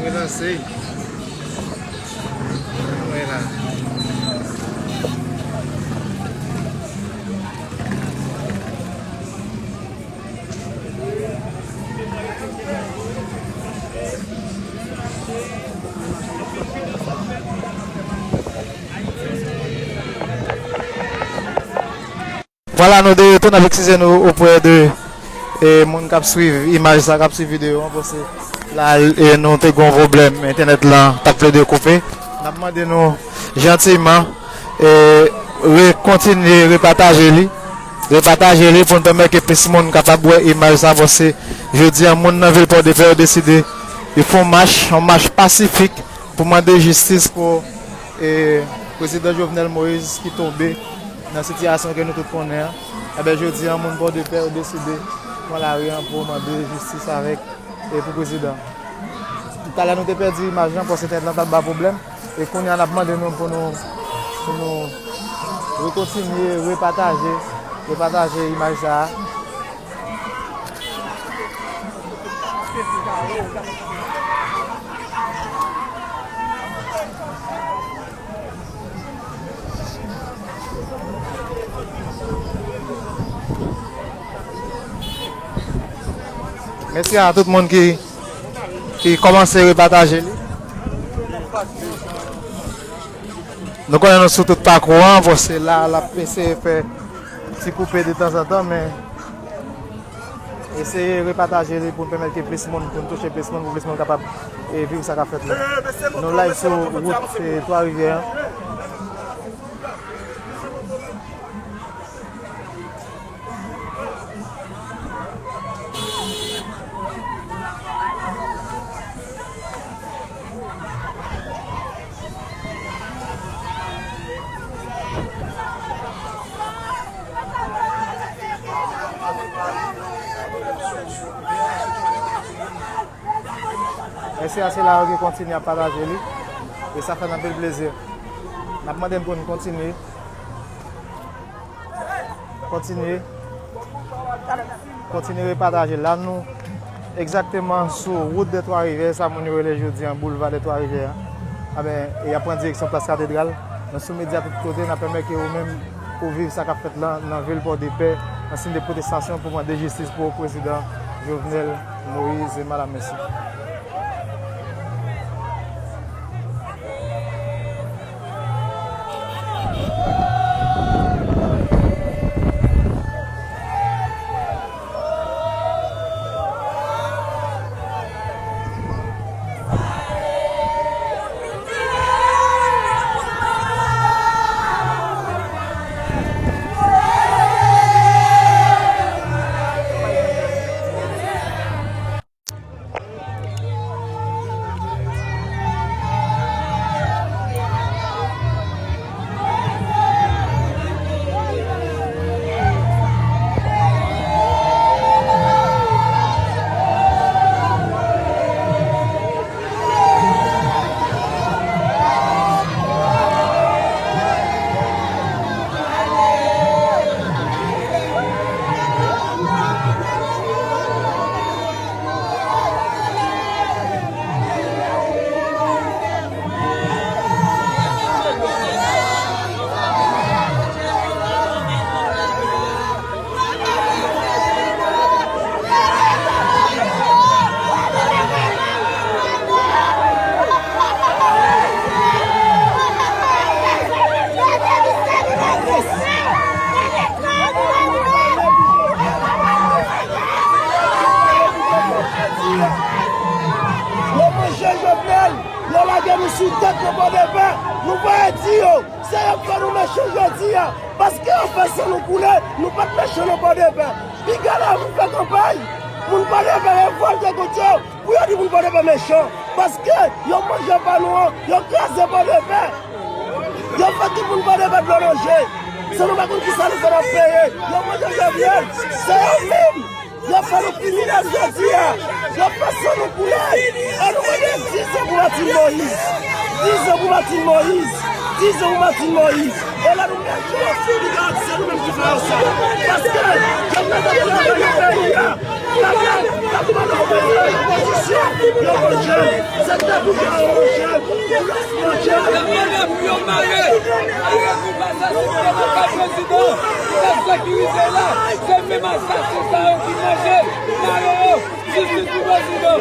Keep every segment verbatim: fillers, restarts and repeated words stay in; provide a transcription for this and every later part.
Relanse. Mwen la. Vwala, nou de retour, n ap eskize nou opre de, e, moun k ap swiv imaj sa, k ap swiv videyo an, paske la, e, nou te gen yon pwoblèm, entènèt lan t ap plede koupe. N ap mande nou jantiyman, e, re-, kontinye repataje li, repataje li pou n pèmèt ke plis moun kapab wè imaj sa, paske jodi a, moun nan vil Pòdepè yo deside, yo fè yon mach, yon mach pasifik pou mande jistis pou e, Prezidan Jovenel Moïse ki tonbe nan sitiyasyon ke nou tout konnen an. Enben, jodi a, moun Pòdepè yo deside pran lari an pou mande jistis avèk, e, pou prezidan. Talè nou te pèdi imaj lan, paske entènèt lan t ap ba pwoblèm. E kounye a, n ap mande nou pou nou, pou nou rekontinye, repataje, repataje imaj sa a. Mèsi a tout moun ki, ki kòmanse repataje li. Nou konnen nou sou tout pakou an, bon, se la l ap eseye fè ti koupe detanzantan, men eseye repataje li pou n pèmèt ke plis moun, pou n touche plis moun, pou plis moun kapab, e, viv sa k ap fèt la. Nou live sou wout, e, Twa Rivyè an. Mèsi a sila yo ki kontinye ap pataje li. E sa fè n anpil plezi. N ap mande n pou n kontinye. Kontinye. Kontinye repataje. La, nou egzakteman sou wout dè Twa Rivyè, sa moun yo rele jodi an boulva dè Twa Rivyè an. Enben, e y ap pran direksyon plas Katedral. Nou sou medya tout kote, n ap pèmèt ke ou menm ou viv sa k ap fèt la nan vil Pòdepè, an siy de pwotestasyon pou mande jistis pou prezidan Jovenel Moïse e madanm Mèsi. Di yo, se yo k fè nou mechan jodi a. Paske yo fè san nou koule, nou pa t mechan nan Pòdepè. Piga la vin fè kanpay. Moun Pòdepè revòlte kont yo pou yo di moun Pòdepè mechan. Paske yo manje pa nou an, yo kraze Pòdepè. Yo fè tout moun Pòdepè dlo nan je. San nou pa konn kisa nou fè n ap peye. Yo manje Jovenel. Se yo menm. Yo fè nou kriminèl jodi a. Yo fè san nou koule. An nou mande dizan pou Martine Moïse. Dizan pou Martine Moïse. Dizan pou Martine Moïse. E lè nou mete yo sou li, se nou menm ki fè yo sa. Paske Jovenel te travay nan peyi a. Papa, papa, nou bezwen opozisyon. Yo manje. Se te pou yo manje. Pou yo manje. Mare pou yo mare. Mare pou Bazèl, se te pou yo prezidan. Pou yo sekirize la. Se menm asasen sa yo ki manje. Mare yo. Jistis pou prezidan.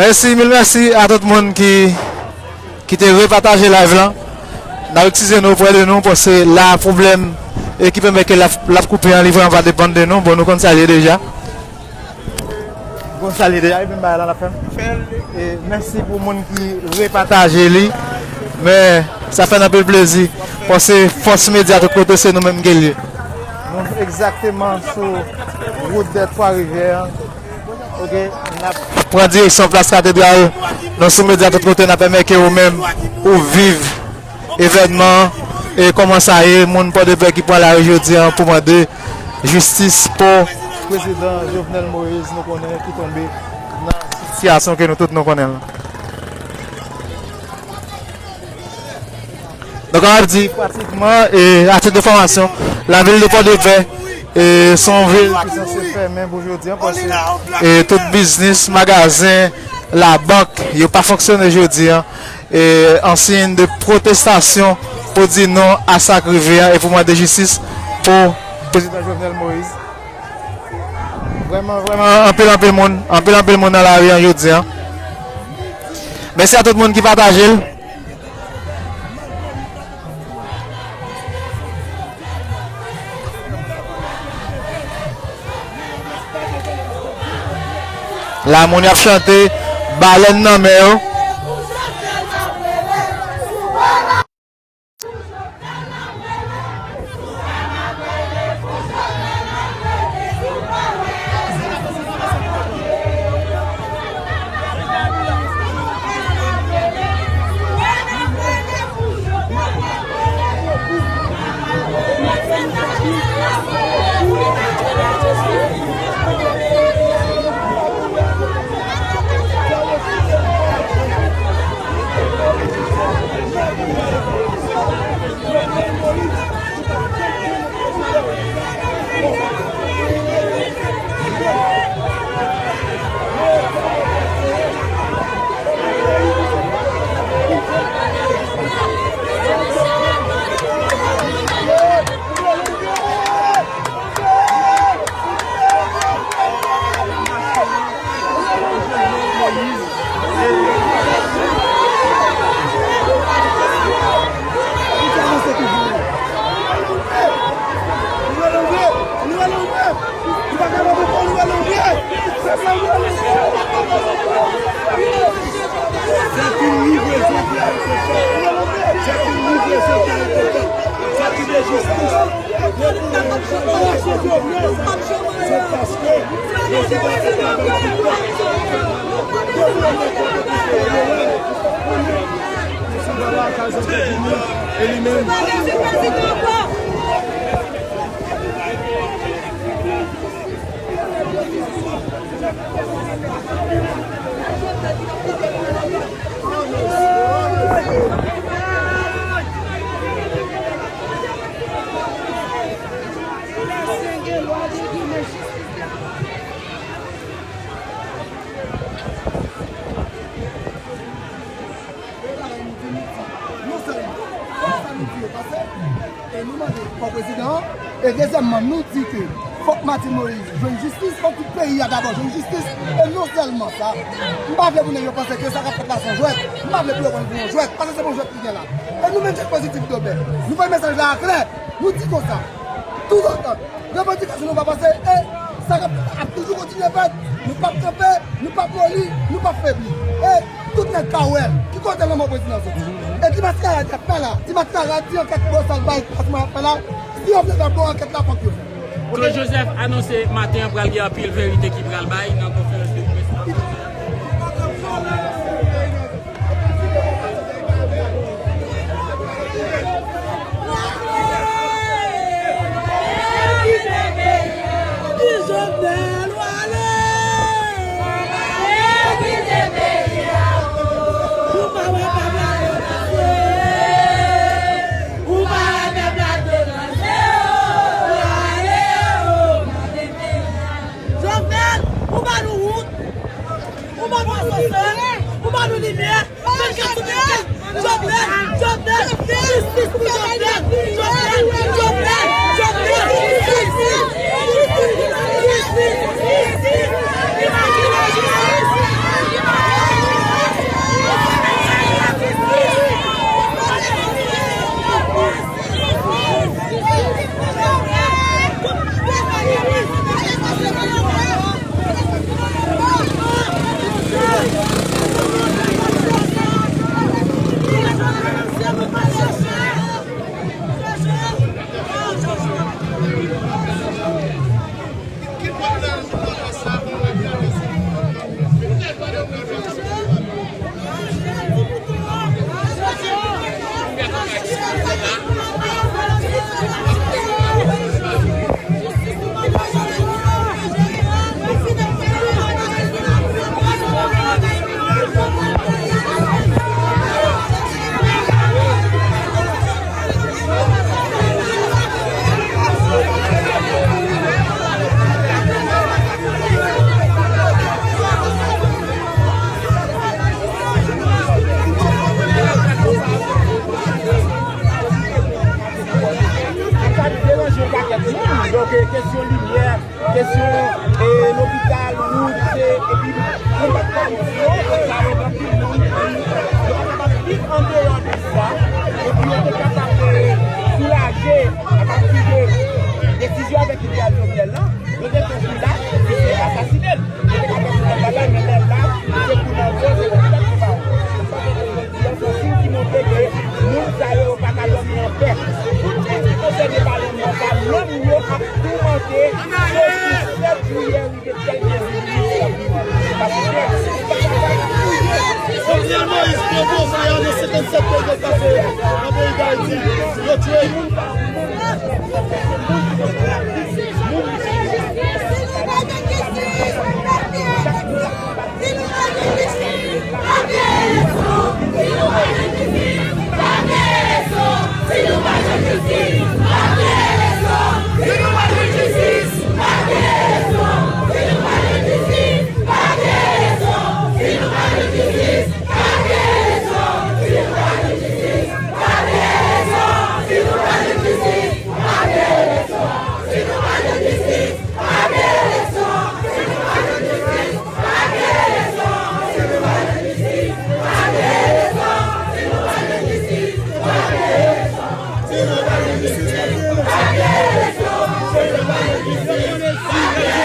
Mèsi, mil mèsi a tout moun ki, ki te repataje live lan. N ap eskize nou oprè de nou, paske la pwoblèm e ki pèmèt ke l ap, l ap koupe an, li vrèman pa depann de nou. Bon, nou konn sa l ye deja. Gon salye deja, epi m bay la, n ap fè m. E mèsi pou moun ki repataje li. Men, sa fè n anpil plezi. Paske fòs medya tout kote, se nou menm ke l ye. Nou egzakteman sou wout dè Twa Rivyè an. Oke, n ap pran direksyon plas Katedral. Nou sou medya tout kote, n ap pèmèt ke ou menm, ou viv evènman, e kòman sa ye, moun Pòdepè ki pran lari jodi an pou mande jistis pou prezidan Jovenel Moïse, nou konnen, ki tonbe nan sitiyasyon ke nou tout nou konnen l lan. Donk, an ap di pratikman, e, a tit de enfòmasyon, lavil de Pòdepè, e, se yon vil ki sanse fèmen pou jodi an, paske, e, tout biznis, magazen, labank, yo pa fonksyone jodi an, e, an siy de pwotestasyon pou di non a sa k rive an e pou mande jistis pou Prezidan Jovenel Moïse. Vrèman, vrèman, anpil, anpil moun, anpil, anpil moun nan lari an jodi an. Mèsi a tout moun ki pataje l. La, moun y ap chante, balèn nan men yo. E bagay nou di, nou di, non sèlman fòk sa nou di yo pase, e nou mande fò prezidan an, e dezyèmman, nou di ke fòk Martine Moïse jwenn jistis, fòk tout peyi a dabò jwenn jistis, e non sèlman sa, m pa vle pou nèg yo panse ke sa k ap fèt la se yon jwèt, m pa vle pou yo pran l pou yon jwèt, paske se pa yon jwèt ki gen la. E nou menm, Jèn Pozitif Dòbè, nou voye mesaj la a klè, nou di konsa, toutotan revandikasyon nou pa pase, e sa k ap, ap toujou kontinye fèt. Nou p ap kanpe, nou p ap moli, nou p ap febli. E tout nèg ka wè l. Ki kote lanmò prezidan soti? E ti maskara y ap fè la? Ti maskara di ankèt bosal bay patrimwàn y ap fè la? Si yo vle fè bon ankèt la, fòk yo fè. Claude Joseph anonse maten an pral gen anpil verite ki pral bay nan konferans de près la. Jovenel, ou ba nou wout, ou ba nou asansè, ou ba nou limyè. Venkat sou venkat, Jovenel, Jovenel, jistis pou Jovenel, Jovenel, Jovenel, Jovenel, jistis, jistis, jistis, jistis, jistis, jistis, jistis. Konsèy a nan senkannsèt degre k pase nan peyi Dayiti, yo tchwe moun.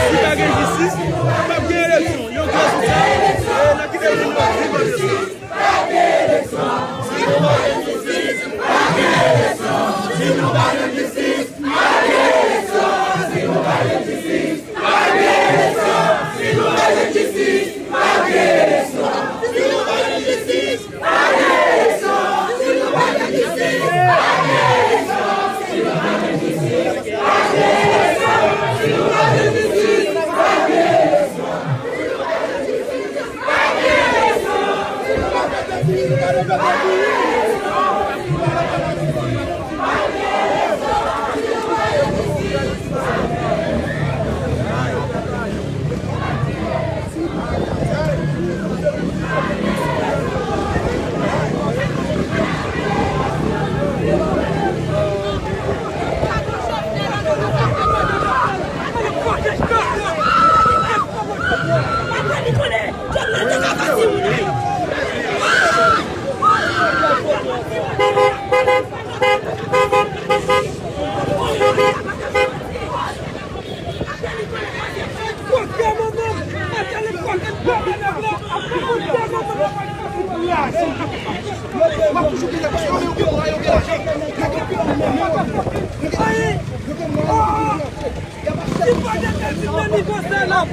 Si pa gen jistis, p ap gen eleksyon. Yo klè sou sa. E n ap kite moun yo viv an jistis.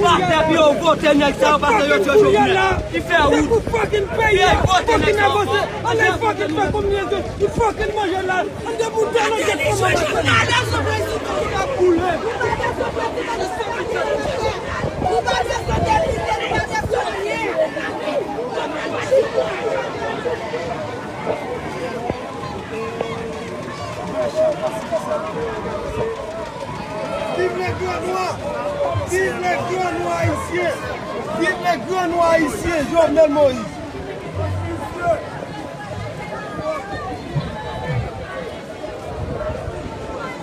Pastè pou yo vote nèg sa yo, pastè yo tchwe Jovenel. Ki fè wout. Yo vote nèg sa yo. Ann fè wout. Ann fè wout. Viv le gran nwa! Viv le gran nwa ayisyen! Viv le gran nwa ayisyen, Jovenel Moïse!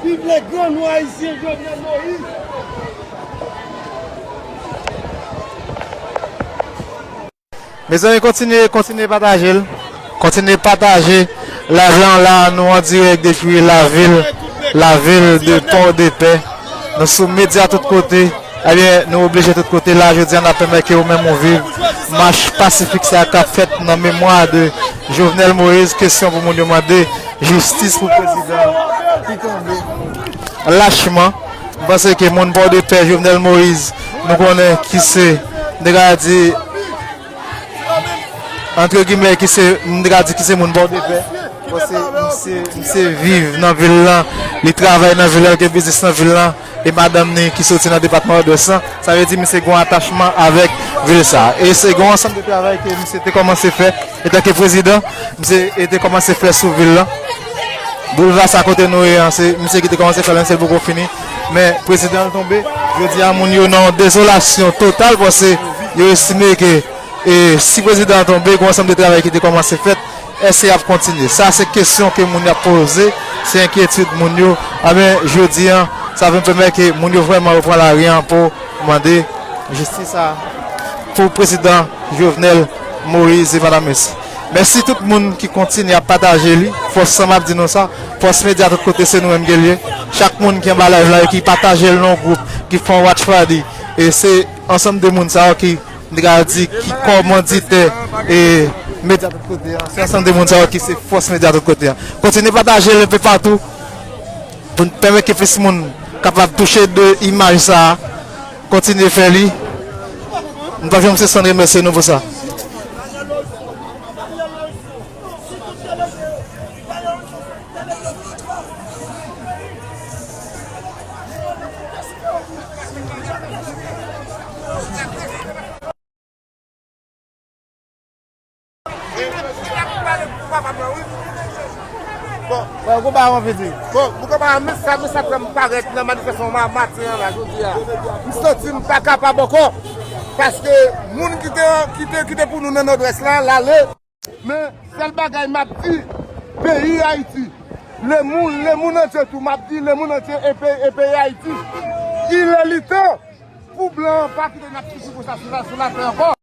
Viv le gran nwa ayisyen, Jovenel Moïse! Mezanmi, kontinye, kontinye pataje l. Kontinye pataje live la, la, nou an dirèk depi lavil, lavil de Pòdepè. Nou sou medya tout kote. Ebyen, nou oblije tout kote la, jodi a, n ap pèmèt ke ou menm ou viv mach pasifik sa k ap fèt nan memwa de Jovenel Moïse. Kesyon pou moun yo mande, jistis pou prezidan ki tonbe lachman. M panse ke moun Pòdepè, Jovenel Moïse, nou konnen ki se, m te ka di, antre gimè, ki se, m te ka di ki se moun Pòdepè. Paske misye, misye viv nan vil lan, li travay nan vil lan, li gen biznis nan vil lan, e madanm ni ki soti nan depatman Nòdwès lan. Sa vle di misye gen yon atachman avèk vil sa. E se gen yon ansanm de travay ke misye te kòmanse fè etanke prezidan, misye te kòmanse fè sou vil lan. Boulva sa kote nou ye an, se misye ki te kòmanse fè l, men se l poko fini. Men prezidan an tonbe, jodi a moun yo nan yon dezolasyon total, paske yo estime ke, e, si prezidan an tonbe, gen yon ansanm de travay ki te kòmanse fèt, èske y ap kontinye? Sa se kesyon ke moun y ap poze, se enkyetid moun yo. Anben, jodi a, sa vin pèmèt ke moun yo vrèman reprann lari an pou mande jistis a pou prezidan Jovenel Moïse e madanm Mèsi. Mèsi tout moun ki kontinye ap pataje li. Fòs sa m ap di nou sa. Fòs medya tout kote se nou menm ke l ye. Chak moun ki anba live la e ki pataje l nan yon gwoup, ki fè yon watch party. E se ansanm de moun sa yo ki, m te ka di, ki kòmanditè e medya tout kote an. Se ansanm de moun sa yo ki se fòs medya tout kote an. Kontinye pataje l enpe patou pou n pèmèt ke plis moun kapab touche de imaj sa a. Kontinye fè li. Nou pa janm sispann remèsye nou pou sa. Bon, bon, konba an fini. Bon, pou konba an, men sa, men sa fè m parèt nan manifestasyon ma-, maten an la, jodi a. M santi m pa kapab ankò. Paske moun ki te, ki te, ki te pou nou nan Nòdwès la, l ale. Men sèl bagay m ap di, peyi Ayiti, le moun, le moun antye tou, m ap di le moun antye e pe-, e peyi Ayiti. Il est le temps pou blan an pa kite n ap soufri konsa sou la, sou latè ankò.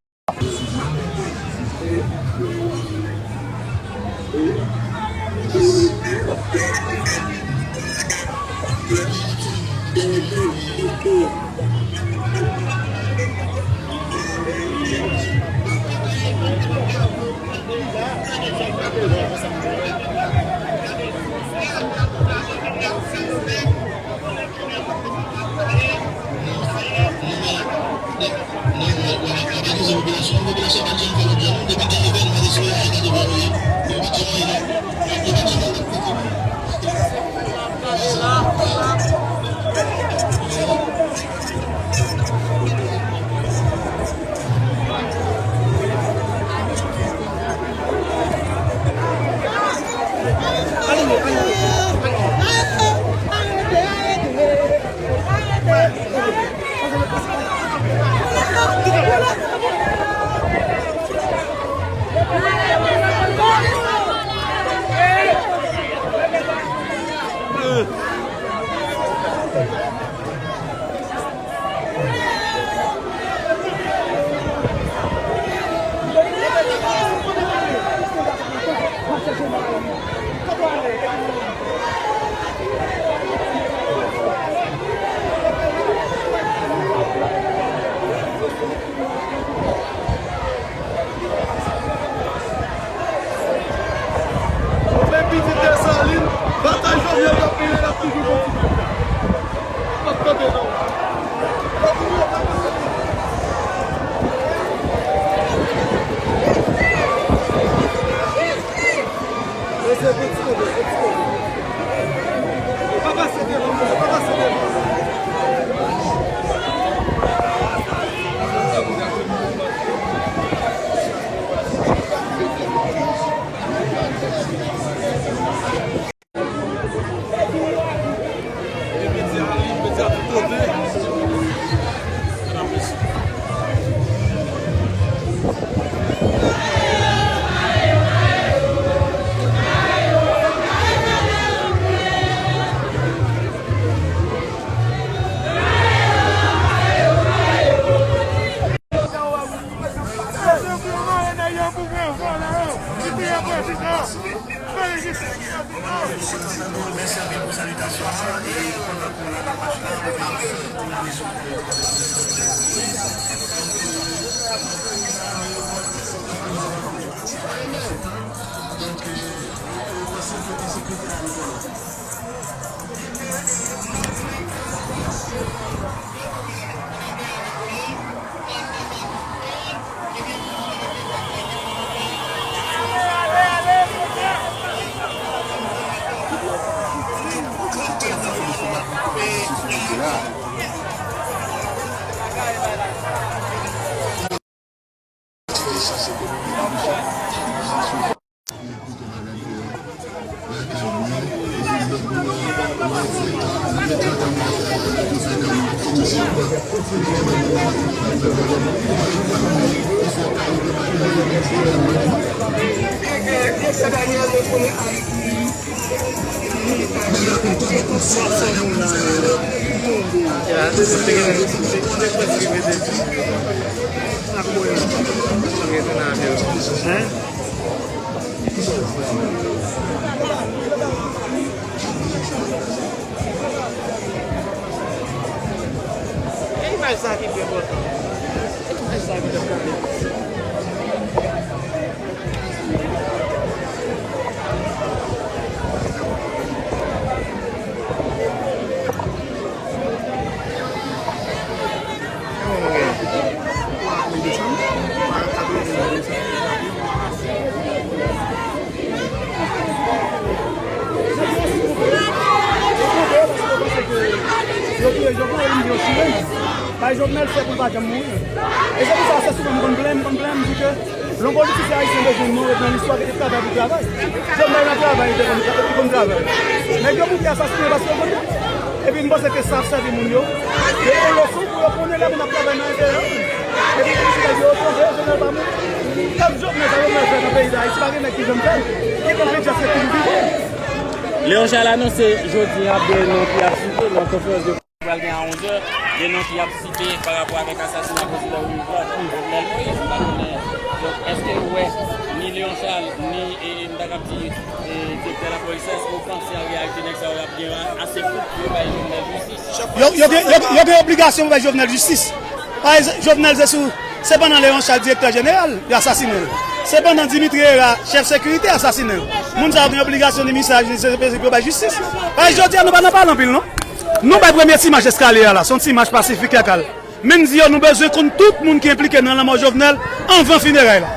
Oubyen pitit Desalin, batay Jovenel t ap mennen l ap toujou kontinye. P ap kanpe non. Hein? E imaj sa ki pi enpòtan. E imaj sa ki t ap gade. Yo touye Jovenel, yo touye l. Bay Jovenel fè pou l pa janm mouri. E se pou sa, se souvan m konn plenn, m konn plenn, m di ke Yon politisyen ayisyen bezwen non ret nan listwa ki te travay pou travay. Jovenel nan travay, li te konn, li konn travay. Nèg yo mouri asasinen paske yo konn travay. Epi m panse ke sa ap sèvi moun yo. E yon leson pou yo konnen lè moun ap travay nan enterè yo. Epi pou di nèg yo, yo twonpe yo, Jovenel pa mouri. Lè Jovenel, sa Jovenel fè nan peyi Dayiti, pa gen nèg ki janm fè l. Li konn pi djès ke ki nou vivan. Léon Charles anonse jodi a de non ki ap site nan konferans de pral gen a onz è, de non ki ap site pa rapò avèk asasina prezidan Jovenel Moïse, nou pa konnen. Donk, èske ou wè ni Léon Charles, ni, e, e, m ta kab di, e, direktè lapolis la, èske ou panse an reyalite nèg sa yo ap gen ase fout pou yo bay Jovenel jistis? Yo, yo gen, yo, yo gen obligasyon pou bay Jovenel jistis. Pa egzanp, Jovenel se sou, se pandan Léon Charles, direktè jeneral, yo asasinen l. Se pandan Dimitri Hérard, chèf sekirite, asasinen l. Moun sa yo gen obligasyon ni misaj, ni C P C pou yo bay jistis. Paske jodi a, nou pa nan pale anpil, non. Nou bay premye ti mach eskalye a la, se yon ti mach pasifik, kaka l. Men n di yo, nou bezwen konn tout moun ki enplike nan lanmò Jovenel anvan fineray la.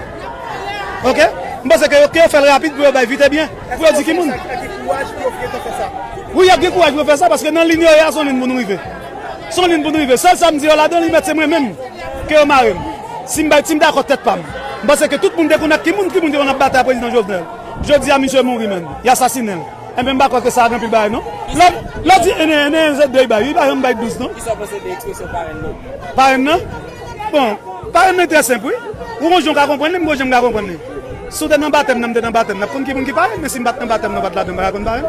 Oke? M panse ke yo, ke yo fè l rapid pou yo bay vit e byen. Pou yo di ki moun. Wi, y ap gen kouraj pou yo fè sa, paske nan liy yo ye a, se yon liy pou nou rive. Se yon liy pou nou rive. Sèl sa m di yo ladan, li mèt se mwen menm ke yo mare m. Si m bay, si m dakò tèt pa m. M panse ke tout moun te konn ak ki moun, ki moun te konn ap batay ak prezidan Jovenel. Jodi a, misye mouri, menm. Y asasinen l. Enben, m pa kwè ke sa a gen anpil bagay, non. Lè, lè w di ene, ene, se de bay, wi, pa janm bay douz, non. Kisa w panse de ekspresyon parenn nan? Parenn nan? Bon, parenn nan trè senp, wi. Ou gon jan w ka konprann li, m gon jan m ka konprann li. Si w te nan batèm nan, m te nan batèm nan. N ap konn ki moun ki parenn, men si m pa t nan batèm nan, m pa t ladan, m pa ka konn parenn.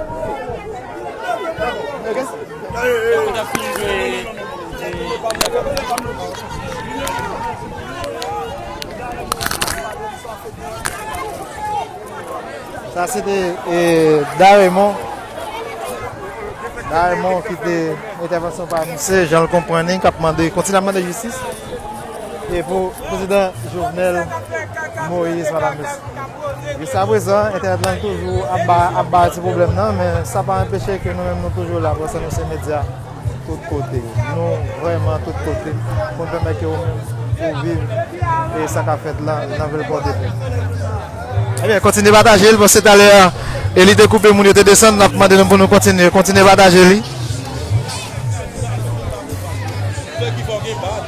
Sa se te, e, Daremon. Daremon ki te entèvansyon pa misye, jan l konprann li, k ap mande, kontinye ap mande jistis. E pou prezidan Jovenel Moïse, madanm mesye. Jiskaprezan, entènèt lan toujou ap ba, ap ba ti pwoblèm nan, men sa pa anpeche ke nou menm nou toujou la, paske nou se medya tout kote. Nou vrèman tout kote pou n pèmèt ke ou menm ou viv e sa k ap fèt lan nan vil Pòdepè. Ebyen, kontinye pataje l, paske talè a, e li te koupe moun yo te desann, l ap mande nou pou nou kontinye, kontinye pataje li. Sè ki fò gen bab.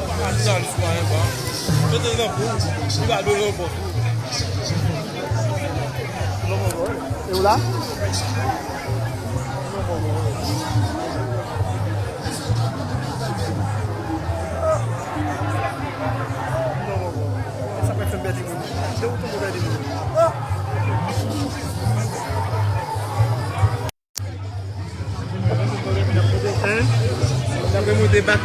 Pa ka jounalis pa gen bab. Mete nan kou, li pa dwe nan pòs ou. E ou la? Sa pa fè m pèdi moun. Se ou tonbe pèdi moun. Hein? N ap remonte bak.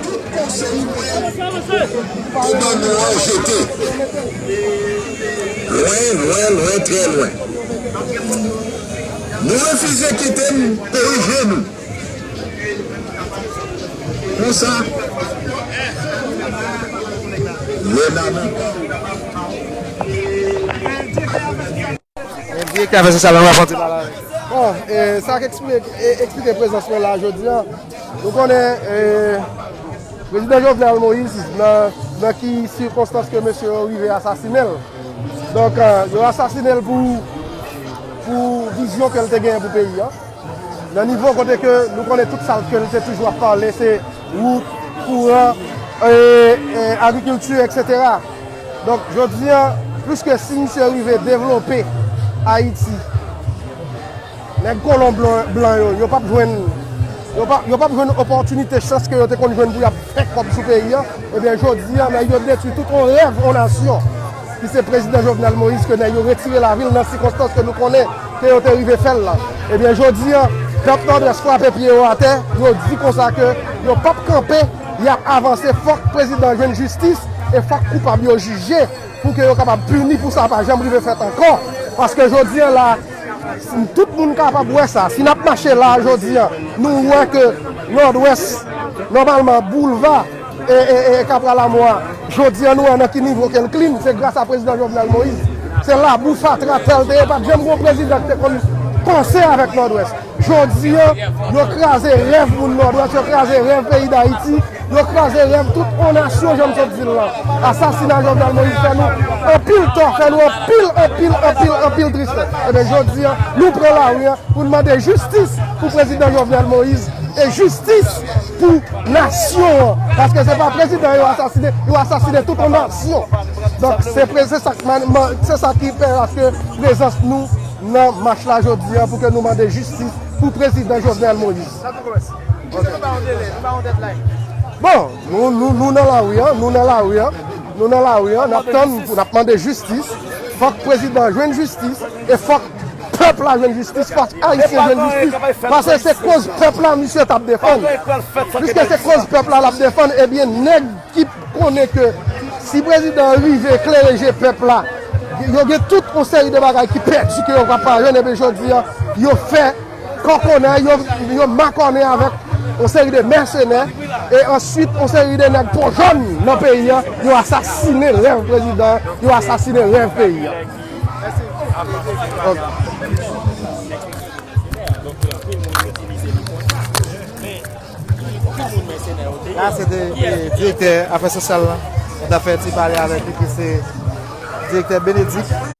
Tout konsèy mwen, ou ban nou an jete. Lwen, lwen, lwen, trè lwen. Nou refize kite n korije nou. Konsa, lè n a nan Men direktè afè sosyal la, nou ap fè yon ti pale avè l. Bon, e, sa k eksplike, e, eksplike prezans mwen la jodi a. Nou konnen, e, prezidan Jovenel Moïse, nan, nan ki sikonstans ke mesye yo rive asasinen l. Donk, e, yo asasinen l pou, pou vizyon ke l te genyen pou peyi a. Nan nivo kote ke nou konnen tout sa ke l te toujou ap pale, se wout, kouran, e, e, agrikilti, etsetera. Donk, jodi a, plis ke si misye rive devlope Ayiti, nèg kolon blan, blan yo, yo p ap jwenn, yo p ap, yo p ap jwenn opòtinite, chans ke yo te konn jwenn pou y ap fè kòb sou peyi a. Ebyen, jodi a, nèg yo detwi tout yon rèv yon nasyon, ki se prezidan Jovenel Moïse, ke nèg yo retire lavi l nan sikonstans ke nou konnen ke yo te rive fè l la. Ebyen, jodi a, pèp Nòdwès frape pye yo atè, yo di konsa ke yo p ap kanpe, y ap avanse, fòk prezidan jwenn jistis, e fòk koupab yo jije, pou ke yo kapab pini pou sa pa janm rive fèt ankò. Paske jodi a la, si tout moun kapab wè sa, si n ap mache la jodi a, nou wè ke Nòdwès, nòmalman, boulva, e, e, e, Kapra Lamò a, jodi a nou wè nan ki nivo ke l klin, se gras a prezidan Jovenel Moïse. Se labou fatra tè l te ye, pa t janm gon prezidan ki te konn panse avèk Nòdwès. Jodi a, yo kraze rèv moun Nòdwès, yo kraze rèv peyi Dayiti, Yo kraze rèv tout on nasyon, jan m sot di l lan. Asasina Jovenel Moïse fè nou anpil tò, fè nou anpil, anpil, anpil, anpil tristès. Ebyen, jodi a, nou pran lari a pou n mande jistis pou prezidan Jovenel Moïse e jistis pou nasyon an. Paske se pa prezidan yo asasine, yo asasine tout on nasyon. Donk, se pre-, se sa k man-, man-, se sa ki fè aske prezans nou nan mach la jodi a pou ke nou mande jistis pou prezidan Jovenel Moïse. Sa tou kòmanse. Jis nou ba yon delè, nou ba yon deadline. Bon, nou, nou, nou nan lari a, nou nan lari a, nou nan lari a, n ap tann, n ap mande jistis. Fòk prezidan jwenn jistis, e fòk pèp la jwenn jistis, fòk ayisyen jwenn jistis. Paske se koz pèp la misye t ap defann. Piske se koz pèp la l ap defann, ebyen, nèg ki konnen ke si prezidan an rive klere je pèp la, yo gen tout yon seri de bagay ki pèdi ke yo pap jwenn, epi jodi a, yo fè kòkonnay, yo, yo makònen avèk yon seri de mèsenè, e answit yon seri de nèg po jòn nan peyi a, yo asasinen rèv prezidan an, yo asasinen rèv peyi a. Ok. La, se te, e, direktè afè sosyal la. Nou ta fè ti pale avèk li, ki se direktè Benedict.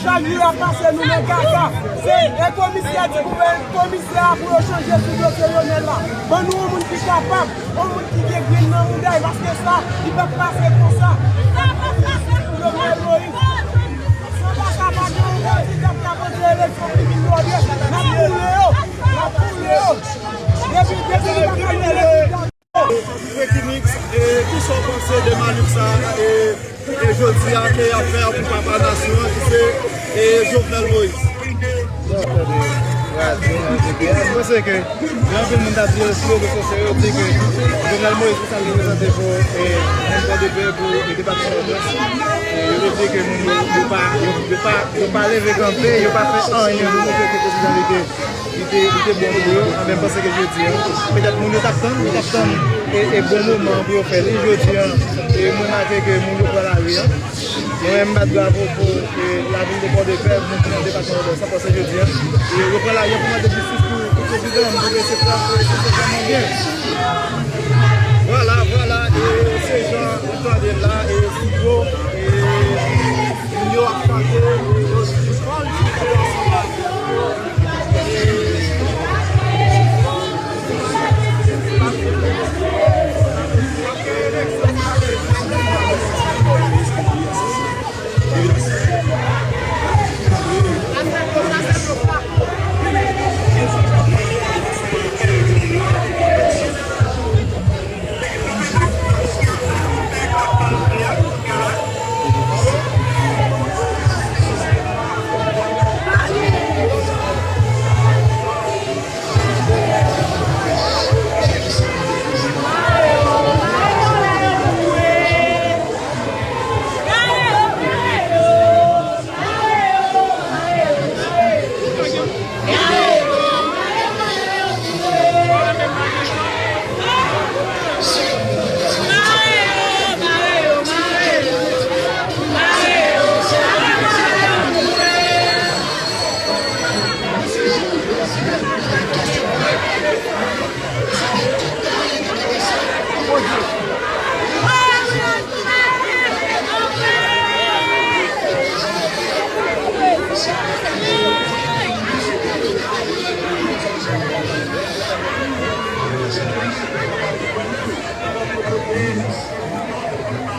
Chak jou y ap pase nou nan kaka. Se, e komisè di pou, komisè a pou yo chanje sou dosye Lionel la. Ban nou yon moun ki kapab, yon moun ki gen grenn nan mouda l, paske sa, li p ap pase konsa. Lionel Moïse. San kaka pa gen yon kandida k ap antre eleksyon ki vin lòdre. N ap boule yo. N ap boule yo. Depi, depi nou pa ka gen rezilta. Equipe Mix, e, kisa w panse de manif sa, e, e jodi a ke y ap fè pou papa nasyon an, ki se, e, Jovenel Moïse? Bon, mwen panse ke gen anpil moun t ap di yo sou rezo sosyo yo, di ke Jovenel Moïse, pou sa l reprezante pou, e, moun Pòdepè, pou, e, depatman Nòdès, e, yo te di ke moun yo, yo pa, yo, yo pa, yo pa leve kanpe, yo pa fè anyen pou montre ke prezidan li te li te, li te bon pou yo, anben, m panse ke jodi a, petèt moun yo t ap tann, yo t ap tann, e, e bon moman pou yo fè li. Jodi a, e m remake ke moun yo pran lari a. Mwen menm, m bat bravo pou, e, lavil de Pòdepè, moun ki nan depatman Nòdès la, paske jodi a, e, yo pran lari a pou mande jistis pou, pou prezidan, m twouve se vrè, se, se vrèman byen. Vwala, vwala, e se jan ou tande l la, e si